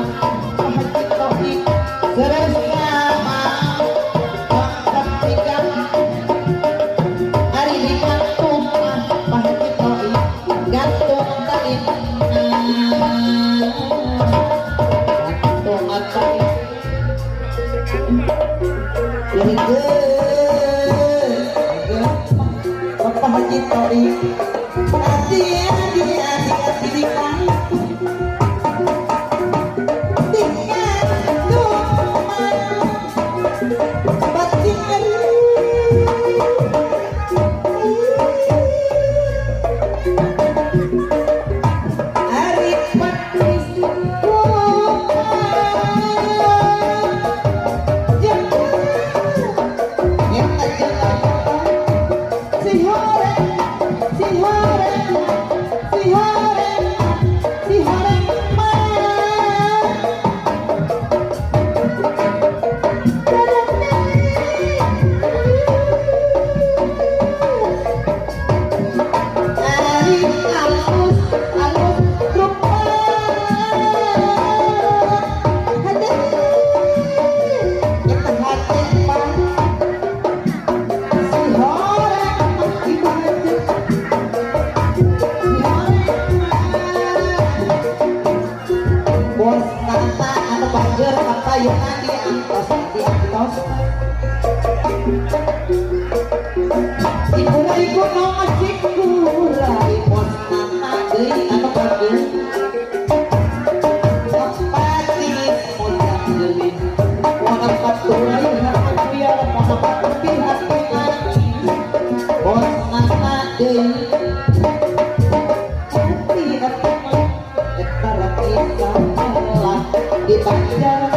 Haji Tohid bersama ketika hari digantung Pak Haji Tohid gantung tali, gantung tali. Ini ke Bapak Haji Tohid hati hati hati hati digantung digantung batin. Ari patis. Si horeng, si horeng, si horeng, si horeng mah. Ari alus alus rupa hati eta hati mah si horeng mah ibu hati si horeng mah. Bos kata anu bager kata yeuna diantos diantos Ibu rai gunung cikurai bos nata deui anu bager Pati mojang geulis Wana paturai hati biar wana pati hati lagi bos nata deui hati hati mah eta rakyat salah di Banjar.